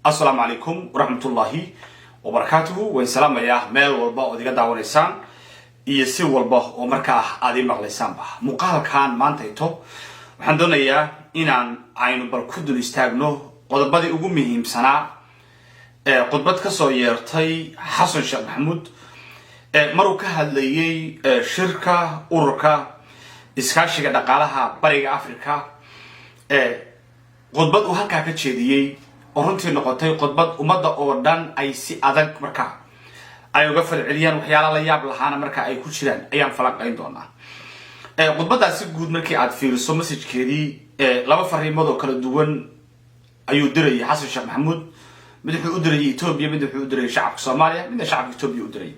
Asalaamu calaykum waraxmatullaahi wabarakaatuhu. Waan salaamayaa meel walba ood iga daawanaysaan iyo si walba oo markaa aad ii maqlaysaanba. Muuqaalkan maantayto waxaan doonayaa inaan aynu bal ku dul istaagno qodobadii ugu muhiimsanaa ee khudbad kasoo yeertay Xasan Sheekh Maxamuud maruu ka hadlayay shirka Ururka Iskaashiga Dhaqaalaha Bariga Africa. Khudbad uu halkaa ka jeediyey oo runtii noqotay khudbad ummadda oo dhan ay si adag markaa ay uga falceliyaan, waxyaala la yaab lahaana marka ay ku jiraan, ayaan falanqayn doonaa. Khudbaddaasi guud markii aad fiiriso message-keedii, laba fariimood oo kala duwan ayuu dirayay Xasan Sheekh Maxamuud. Mid wuxuu u dirayay Etoobiya, mid wuxuu u dirayay shacabka Soomaaliya, midna shacabka Etoobiya u dirayay.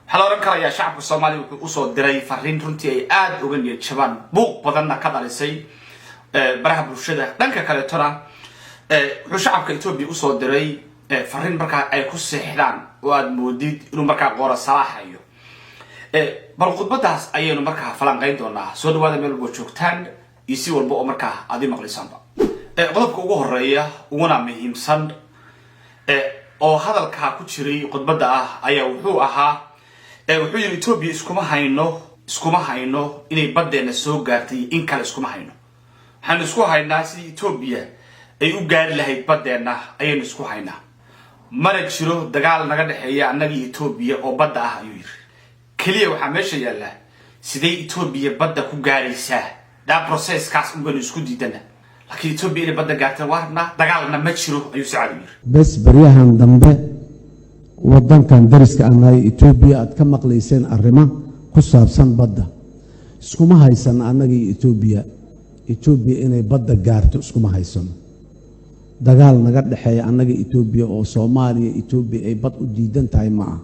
Waxaa la odhan karayaa shacabka Soomaaliya wuxuu usoo diray fariin runtii ay aada uga niyad jabaan, buuq badanna ka dhalisay baraha bulshada. Dhanka kaleetona wuxuu shacabka Etoobiya usoo diray fariin markaa ay ku seexdaan oo aada moodid inuu markaa qoora salaaxayo. Bal khudbadaas ayaynu markaa falanqayn doonaa. Soo dhawaada meel walbo joogtaan iyo si walba oo markaa aad ii maqlaysaanba. Qodobka ugu horeeya uguna muhiimsan oo hadalkaa ku jiray khudbadda ah ayaa wuxuu ahaa, wuxuu yidhi: "Etoobiya iskuma hayno inay baddeena soo gaartay, in kale iskuma hayno. Waxaanu isku haynaa sidii Etoobiya ay u gaari lahayd baddeenna ayaynu isku haynaa. Mana jiro dagaal naga dhexeeya annagii Etoobiya oo badda ah," ayuu yidhi. "Keliya waxaa meesha yaalla sidee Etoobiya badda ku gaaraysaa. Daa process-kaas un baynu isku diidana, laakiin Etoobiya inay badda gaartana waa rabnaa, dagaalna ma jiro," ayuu si cad u yidhi. Bes, baryahan dambe waddankan dariska aan nahay, Etoobiya, aad ka maqlayseen arrimo ku saabsan badda. Iskuma haysano annaga iyo Etoobiya. Etoobiya inay badda gaarto iskuma haysano. Dagaal naga dhexeeya annaga Etoobiya oo Soomaaliya Etoobiya ay bad u diidan tahay ma aha.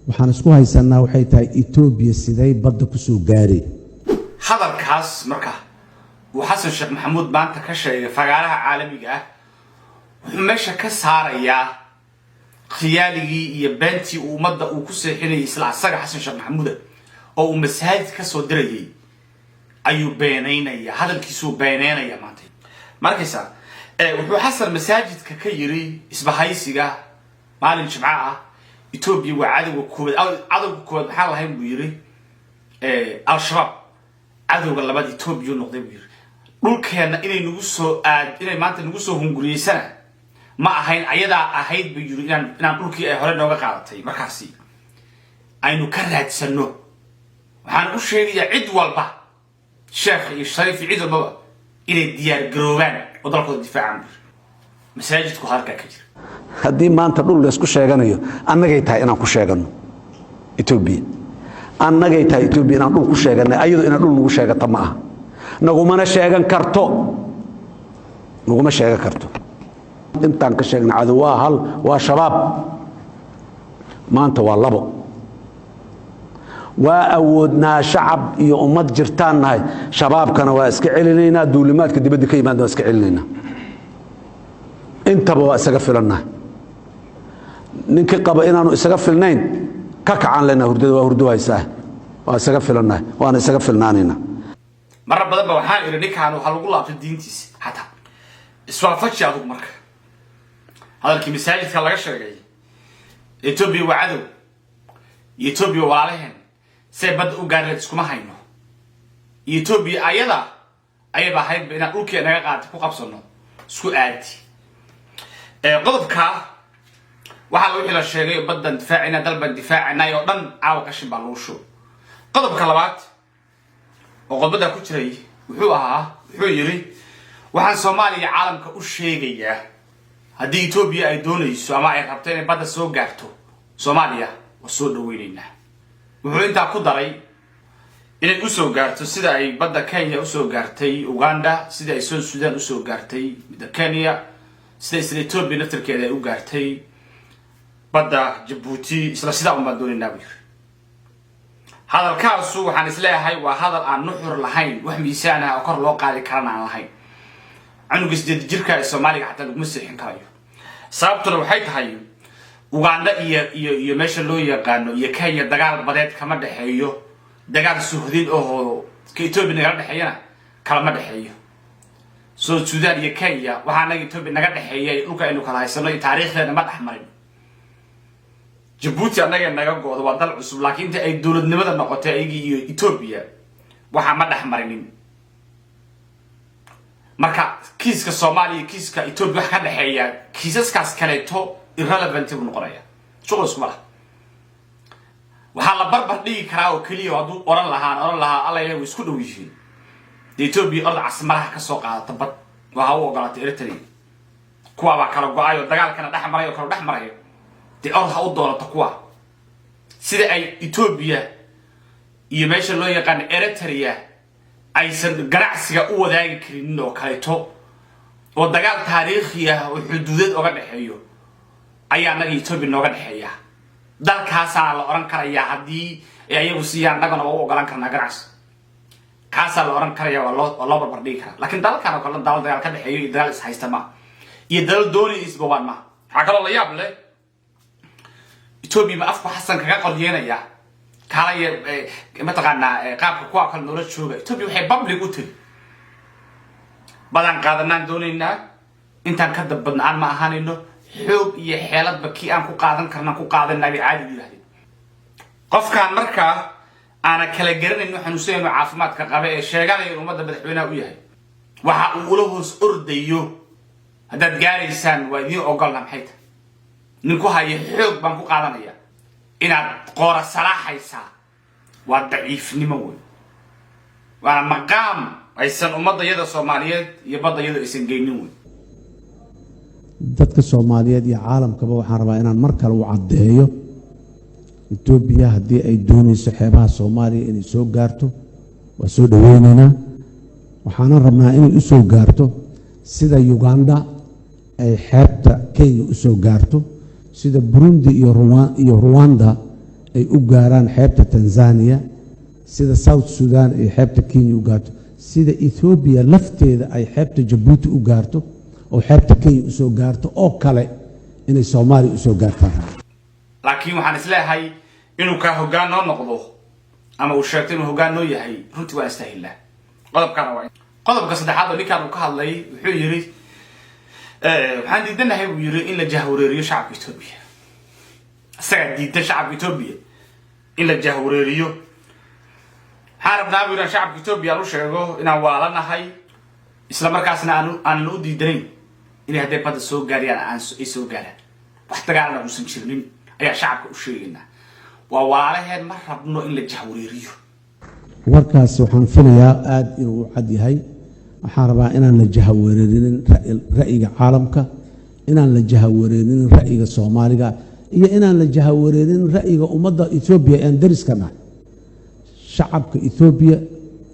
Waxaan isku haysanaa waxay tahay Etoobiya siday badda ku soo gaareen. Hadalkaas marka uu Xasan Sheekh Maxamuud maanta ka sheegay fagaaraha caalamiga ah wuxuu meesha ka saarayaa khiyaaligii iyo beentii uu ummadda uu ku seexinayay. Isla asaga Xasan Sheekh Maxamuuda oo uu masaajid ka soo dirayay ayuu beenaynaya, hadalkiisuu beenaynaya maanta. Ma arkaysaa? Wuxuu Xasan masaajidka ka yiri isbahaysiga maalin Jimco ah: "Etoobiya waa cadowga koowaad. Cadowga koowaad maxaan lahayn," buu yiri, "Al-Shabaab. Cadowga labaad Etoobiya noqday," buu yiri. "Dhulkeenna inay nagu soo aad, inay maanta nagu soo hunguriyeysana ma ahayn, ayadaa ahayd," buu yiri, inaan dhulkii ay hore nooga qaadatay markaasi aynu ka raadsano. "Waxaan u sheegayaa cid walba, sheekh iyo shariif iyo cid walbaba, inay diyaar garoobaan oo dalkooda difaacaan," buu yiri. Masaajidku halkaa ka jira. Haddii maanta dhul laysku sheeganayo, annagay tahay inaan ku sheeganno Etoobiya. Annagay tahay Etoobiya inaan dhul ku sheeganay. Ayadu inaan dhul nagu sheegata ma aha, nagumana sheegan karto, naguma sheegan karto. Intaan ka sheegna cadow waa hal, waa Shabaab. Maanta waa labo. Waa awoodnaa, shacab iyo ummad jirtaan nahay. Shabaabkana waa iska celinaynaa, duulimaadka dibadda ka yimaadna waa iska celinaynaa, intaba waa isaga filannahay. Ninkii qaba inaanu isaga filnayn, ka kacaan lena hurdada, waa hurdo haysaa. Waa isaga filannahay, waana isaga filnaanaynaa. Marar badan ba waxaan idhi ninkaan waxaa lagu laabtay diintiisa xataa iswaafaji adugu. Marka hadalkii masaajidka laga sheegay, Etoobiya waa cadow iyo Etoobiya walaalaheen, say badda u gaari lahayd iskuma hayno, iyo Etoobiya ayada ayaba ahaydba inaan dhulkii naga qaatay ku qabsano, isku aadi. Qodobka waxaa wixii la sheegay, baddan difaacina, dalban difaacinay oo dhan, caawa qashin baa lagu shubo. Qodobka labaad oo qodbaddaa ku jiray wuxuu ahaa, wuxuu yidhi: "Waxaan Soomaaliya caalamka u sheegayaa haddii Etoobiya ay doonayso ama ay rabto inay badda soo gaarto Soomaaliya, waa soo dhaweynaynaa." Wuxuu intaa ku daray inay usoo gaarto sida ay badda Kenya usoo gaartay Uganda, sida ay South Sudan usoo gaartay midda Kenya, sida isla Etoobiya naftarkeeda ay u gaartay badda Jabuuti, isla sidaa un baan doonaynaa, buu yiri. Hadalkaasu waxaan isleeyahay waa hadal aan nuxur lahayn, wax miisaan ah oo kor loo qaadi karana aan lahayn. Canuga 8 jirka ee Soomaaliga xataa laguma seexin karayo. Sababtuna waxay tahay Uganda iyo meesha loo yaqaano iyo Kenya dagaal badeed kama dhexeeyo, dagaal suhdin ahoo ka Etoobiya nagala dhexeeyana kalama dhexeeyo. South Sudan iyo Kenya waxaa anaga Etoobiya naga dhexeeya iyo dhulka aynu kala haysano iyo taariikhdeena ma dhex marin. Jabuuti annaga naga go'do, waa dal cusub, laakiin inta ay dowladnimada noqotay ayagii iyo Etoobiya waxaa ma dhex marinin. Marka kiiska Soomaaliya, kiiska Etoobiya wax ka dhexeeya kiisaskaas kaleeto irrelevant buu noqonaya, shuqul iskuma laha. Waxaa la barbar dhigi karaa oo keliya hadduu oran lahaan, oran lahaa, alla way isku dhow yihiin dee, Etoobiya orda Casmaraha ka soo qaadata bad waxa u ogolaatay Eritrea, kuwaabaa kala go'ay oo dagaalkana dhex maray oo kala dhex marayo, dee ord ha u doonato kuwa. Sida ay Etoobiya iyo meesha loo yaqaano Eritrea aysan ganacsiga u wadaagi karinin oo kaleeto, oo dagaal taariikhi ah oo xuduudeed oga dhexeeyo, ayaa annaga Etoobiya nooga dhexeeya. Dalkaasaana la oran karayaa haddii ay ayagu siiyaan annagana waa u ogolaan karnaa ganacsi, kaasaa la oran karaya, waa loo barbar dhigi karaa. Laakiin dalalkan oo kale dalal dagaal ka dhexeeyo iyo dagaal ishaysta ma iyo dalal doonaya isbawaan ma. Waxaa kaloo la yaab leh, Etoobiya ma afku Xasan kaga qoryeenaya kaalaya mataqaanaa qaabka kuwa kale noola jooga? Etoobiya waxay public u tiri, badaan qaadanaan doonaynaa, intaan ka dabbadnaan ma ahaanayno, xoog iyo xeeladba kii aan ku qaadan karnaan ku qaadanaa, bay caadi u yidhahdeen. Qofkaan markaa aana kala garanayn xanuunsanayno, caafimaadka qaba ee sheeganaya in ummadda madaxweynaha u yahay, waxa uu ula hoos ordayo haddaad gaaraysaan waa idiin ogolna, maxay tahay? Ninku haya xoog baan ku qaadanaya inaad qoora salaaxaysaa waa daciifnimo wey, waana maqaam aysan ummadda iyada Soomaaliyeed iyo badda iyada aysan geynin wey. Dadka Soomaaliyeed iyo caalamkaba waxaan rabaa inaan mar kale u caddeeyo, Etoobiya haddii ay doonayso xeebaha Soomaaliya inay soo gaarto, waa soo dhoweynaynaa. Waxaanan rabnaa inay u soo gaarto sida Uganda ay xeebta Kenya u soo gaarto, sida Burundi iyo Ruwanda ay u gaaraan xeebta Tanzania, sida South Sudan ay xeebta Kenya u gaarto, sida Ethoobiya lafteeda ay xeebta Jabuuti u gaarto oo xeebta Kenya u soo gaarto oo kale inay Soomaaliya u soo gaartaan. Laakiin waxaan isleeyahay inuu kaa hoggaan noo noqdo ama uu sheegto inuu hoggaan noo yahay, runtii waan istaahilnaa. Qodobkaana waa qodobka saddexaad oo ninkaan uu ka hadlay. Wuxuu yidhi, waxaan diidanahay, buu yidhi, in la jahwareeriyo shacabka Etoobiya. Isagaa diidan shacabka Etoobiya in la jahwareeriyo. Waxaan rabnaa, buu yidhi, aan shacabka Etoobiya aan u sheego inaan waalanahay, isla markaasna aanan u diidanayn inay hadday badda soo gaariyaan aan ay soo gaaraan, wax dagaalana uusan jirnin ayaa shacabka u sheegaynaa. Waa walaalaheen, ma rabno in la jahwareeriyo. Warkaas waxaan filayaa aada inuu u cad yahay. Waxaan rabaa inaan la jahawareerinin ra'yiga caalamka, inaan la jahawareerinin ra'yiga Soomaaliga iyo inaan la jahawareerinin ra'yiga ummadda Etoobiya aan deriska nahay. Shacabka Etoobiya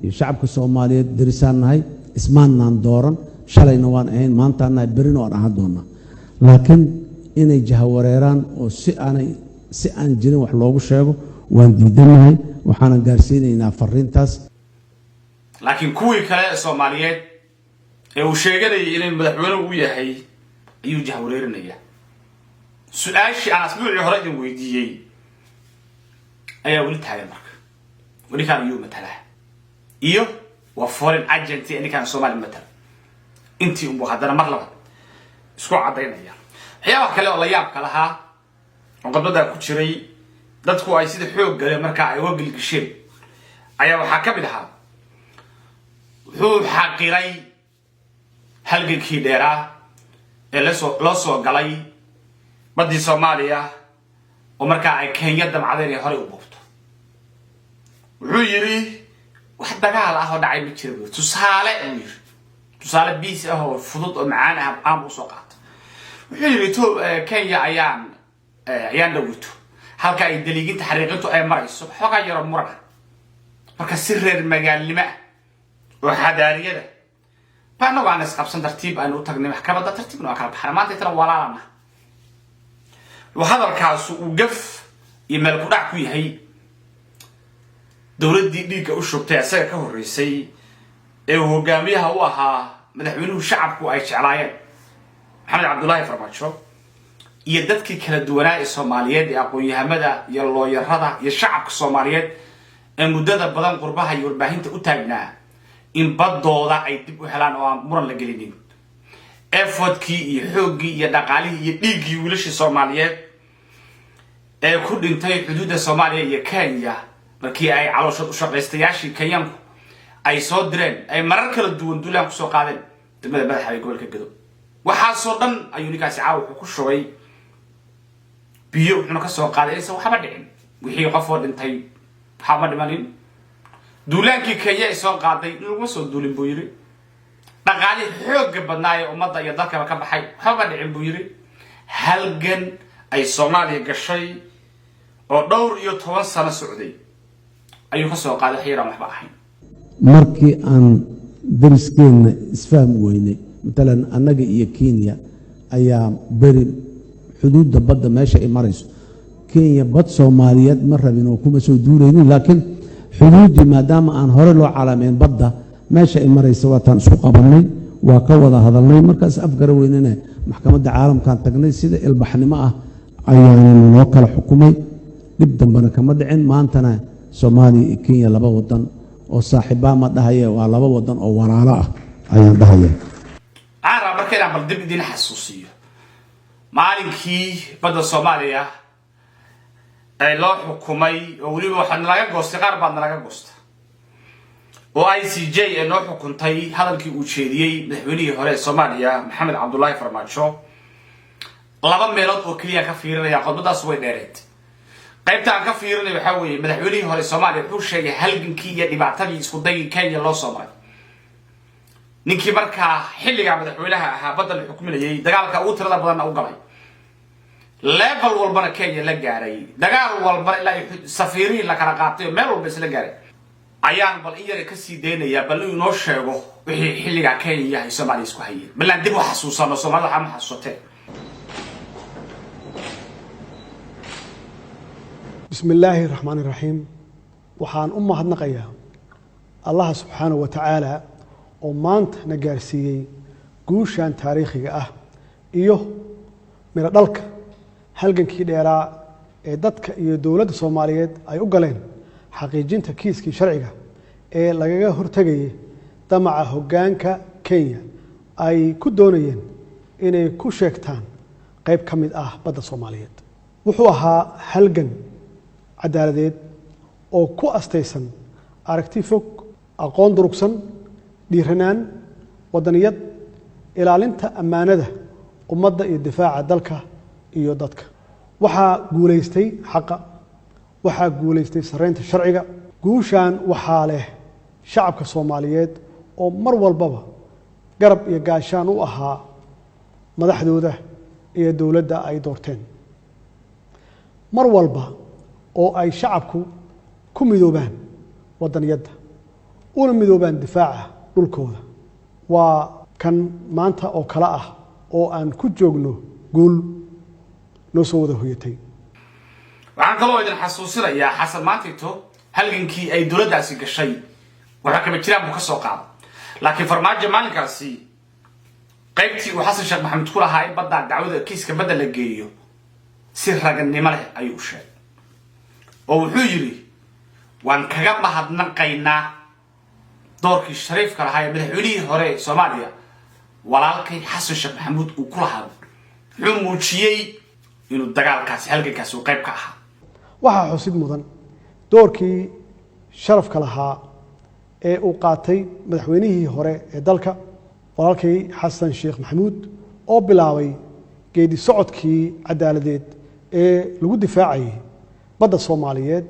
iyo shacabka Soomaaliyeed derisaan nahay, ismaannaan dooran, shalayna waan ahayn, maantaan nahay, berrina waan ahaan doonaa. Laakiin inay jahawareeraan oo si aanay si aan jirin wax loogu sheego waan diidanahay, waxaanan gaarsiinaynaa fariintaas. Laakiin kuwii kale ee Soomaaliyeed ee uu sheeganayay inay madaxweyne u yahay ayuu jahwareerinaya. Su-aashii aan asbuucii hore idin weydiiyey ayaa weli taagan. Marka ninkaan ayuu matalaa iyo waa foreign agent ee ninkaan Soomaaliya matala, intii unbu haddana mar labaad isku caddaynaya. Waxyaabaha kale oo la yaabka lahaa oo qodbadaa ku jiray, dadku ay sida xoog gale markaa ay uga gilgisheen, ayaa waxaa ka mid ahaa, wuxuu xaqiray halgankii dheeraa ee loo soo galay baddii Soomaaliya oo markaa ay Kenya damcadeen inay horey u boobto. Wuxuu yidhi, wax dagaal ah oo dhacay ma jira, buu tusaale buu yidhi, tusaale biis ah oo fudud oo macaan ah aan usoo qaato. Wuxuu yidhi, to Kenya ayaan dhawito halka ay daliiginta xariiqintu ay marayso xoogaa yaro muran ah. Marka si reer magaalnimo ah oo xadaariyada ba annagu aan isqabsan, tartiib aynu u tagnay maxkamadda, tartiibna waa kala baxna, maanta itana walaalana. Hadalkaasu uu gaf iyo meel ku dhac ku yahay dowladdii dhiigga u shubtay asaga ka horreysay ee uu hogaamiyaha u ahaa madaxweynuhu shacabku ay jeclaayeen, Maxamed Cabdullaahi Farmaajo, iyo dadkii kala duwanaa ee Soomaaliyeed ee aqoon-yahamada iyo looyarada iyo shacabka Soomaaliyeed ee muddada badan qurbaha iyo warbaahinta u taagnaa. In baddooda ay dib u helaan oo aan muran la gelinin, effortkii iyo xooggii iyo dhaqaalihii iyo dhiiggii wiilashii Soomaaliyeed ee ku dhintay xuduudda Soomaaliya iyo Kenya markii ay calooshood ushaqaystayaashii Kenyaanku ay soo direen, ay marar kala duwan duulaan kusoo qaadeen degmada Madaxa ee gobolka Gedo, waxaasoo dhan ayuu ninkaasi caawa wuxuu ku shubay biyo, wuxuuna kasoo qaaday inaysan waxba dhicin. Wixii qof oo dhintay waxba ma dhimanin. Duulaankii Kenya ay soo qaaday in laguma soo duulin buu yidhi. Dhaqaalihii xoogga badnaa ee ummadda iyo dalkaba ka baxay waxba ma dhicin buu yidhi. Halgan ay Soomaaliya gashay oo dhowr iyo toban sano socday ayuu kasoo qaaday wax yaraan waxba ahayn. Markii aan dariskeenna isfahmi weynay, matalan annaga iyo Kenya ayaa beri xuduudda badda meesha ay marayso, Kenya bad Soomaaliyeed ma rabin oo kuma soo duulaynin, laakiin xuduuddii maadaama aan hore loo calaameen badda meesha ay maraysa, waataan isku qabannay, waa ka wada hadalnay. Markaas afgara weynana maxkamadda caalamkaan tagnay, sida ilbaxnimo ah ayaana noo kala xukumay, dhib dambena kama dhicin. Maantana Soomaaliya iyo Kenya laba wadan oo saaxiibaa ma dhahaye, waa laba wadan oo walaalo ah ayaan dhahaya. Waxaan rabaa marka inaan bal dib idin xasuusiyo maalinkii badda Soomaaliya ee loo xukumay, oo weliba waxaa nalaga goostay, qaar baad nalaga goosta, oo ICJ ee noo xukuntay, hadalkii uu jeediyey madaxweynihii hore ee Soomaaliya, Maxamed Cabdullaahi Farmaajo. Laba meelood oo keliya ka fiirinaya, qodbadaas way dheereed. Qaybta aan ka fiirinay waxaa weeye, madaxweynihii hore Soomaaliya wuxuu sheegay halgankii iyo dhibaatadii isku dayii Kenya loo soo maray. Ninkii markaa xilligaa madaxweynaha ahaa, badda la xukminayay, dagaalka ugu tirada badanna u galay, level walbana Kenya la gaaray, dagaal walbana ilaa safiirihii la kala qaatay oo meel walba isla gaaray, ayaan bal in yar kasii daynayaa, bal inuu inoo sheego wixii xilligaa Kenya ay Soomaaliya isku hayeen. Bal aan dib u xasuusano, Soomaalida waxaa ma xasuusatee. Bismi illaahi raxmaan iraxiim. Waxaan u mahadnaqayaa Allaha subxaanahu wa tacaala oo maanta na gaarsiiyey guushan taariikhiga ah iyo midho dhalka halgankii dheeraa ee dadka iyo dowladda Soomaaliyeed ay u galeen xaqiijinta kiiskii sharciga ee lagaga hortegayay damaca hoggaanka Kenya ay ku doonayeen inay ku sheegtaan qayb ka mid ah badda Soomaaliyeed. Wuxuu ahaa halgan cadaaladeed oo ku astaysan aragti fog, aqoon durugsan, dhiiranaan, wadaniyad, ilaalinta ammaanada ummadda iyo difaaca dalka iyo dadka. Waxaa guulaystay xaqa, waxaa guulaystay sarreynta sharciga. Guushan waxaa leh shacabka Soomaaliyeed oo mar walbaba garab iyo gaashaan u ahaa madaxdooda iyo dowladda ay doorteen. Mar walba oo ay shacabku ku midoobaan wadaniyadda una midoobaan difaaca dhulkooda, waa kan maanta oo kale ah oo aan ku joogno guul noo soo wada hoyatay. Waxaan kaloo idin xasuusinayaa, Xasan maantito halgankii ay dowladdaasi gashay waxaa kama jiraan buu ka soo qaaday, laakiin Farmaajo maalinkaasi qaybtii uu Xasan Sheekh Maxamed ku lahaa in baddaa dacwada kiiska badda la geeyo si raganimo leh ayuu u sheegay, oo wuxuu yidhi: "Waan kaga mahadnaqaynaa doorkii shariifka lahaa ee madaxweynihii hore ee Soomaaliya, walaalkay Xasan Sheekh Maxamuud, uu ku lahaa." Wuxuu muujiyey inuu dagaalkaasi, halgankaasi uu qayb ka ahaa. Waxaa xusid mudan doorkii sharafka lahaa ee uu qaatay madaxweynihii hore ee dalka, walaalkay Xasan Sheekh Maxamuud, oo bilaabay geedi socodkii cadaaladeed ee lagu difaacayay badda Soomaaliyeed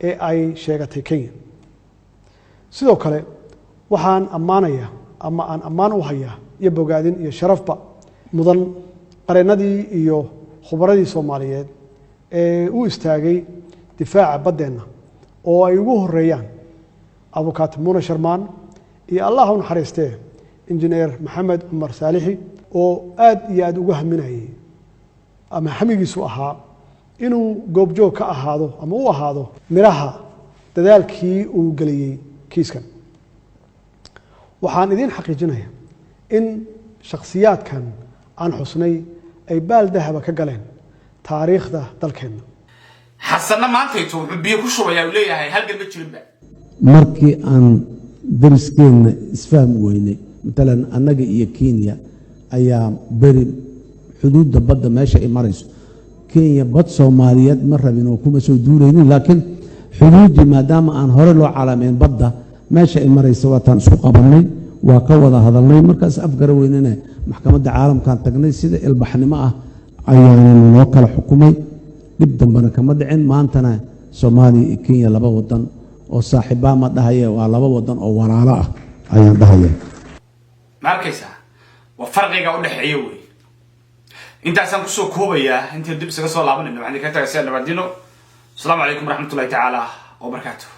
ee ay sheegatay Kenya. Sidoo kale waxaan ammaanayaa ama aan ammaan u hayaa iyo bogaadin iyo sharafba mudan qareennadii iyo khubaradii Soomaaliyeed ee u istaagay difaaca baddeenna, oo ay ugu horeeyaan abukaati Muna Sharmaan iyo, Allah u naxariistee, Injineer Maxamed Cumar Saalixi, oo aad iyo aad ugu haminayay ama hamigiisu ahaa inuu goobjoog ka ahaado ama u ahaado midhaha dadaalkii uu geliyey kiiskan. Waxaan idiin xaqiijinaya in shakhsiyaadkan aan xusnay ay baal dahaba ka galeen taariikhda dalkeenna. Xasanna maantayto wuxuu biyo ku shubayaa, uu leeyahay halgan ma jirinba. Markii aan Dariskeenna isfahmi weynay, matalan annaga iyo Kenya ayaa beri xuduudda badda meesha ay marayso. Kenya bad Soomaaliyeed ma rabin oo kuma soo duulaynin, laakiin xuduuddii maadaama aan hore loo calaamayn badda meesha ay maraysa, waataan isku qabannay, waa ka wada hadalnay. Markaas afgara weynana maxkamadda caalamkan tagnay, sida ilbaxnimo ah ayaana noo kala xukumay, dhib dambena kama dhicin. Maantana Soomaaliya iyo Kenya laba wadan oo saaxiibaa ma dhahaye, waa laba wadan oo walaalo ah ayaan dhahaya. Ma arkaysaa? Waa farqiga u dhexeeya wey. Intaasaan kusoo koobayaa. Intaan dib isaga soo laabanayno, waxaan idinka tagay sidaa nabadino. Asalaamu calaykum waraxmatullahi tacaala wabarakaatuh.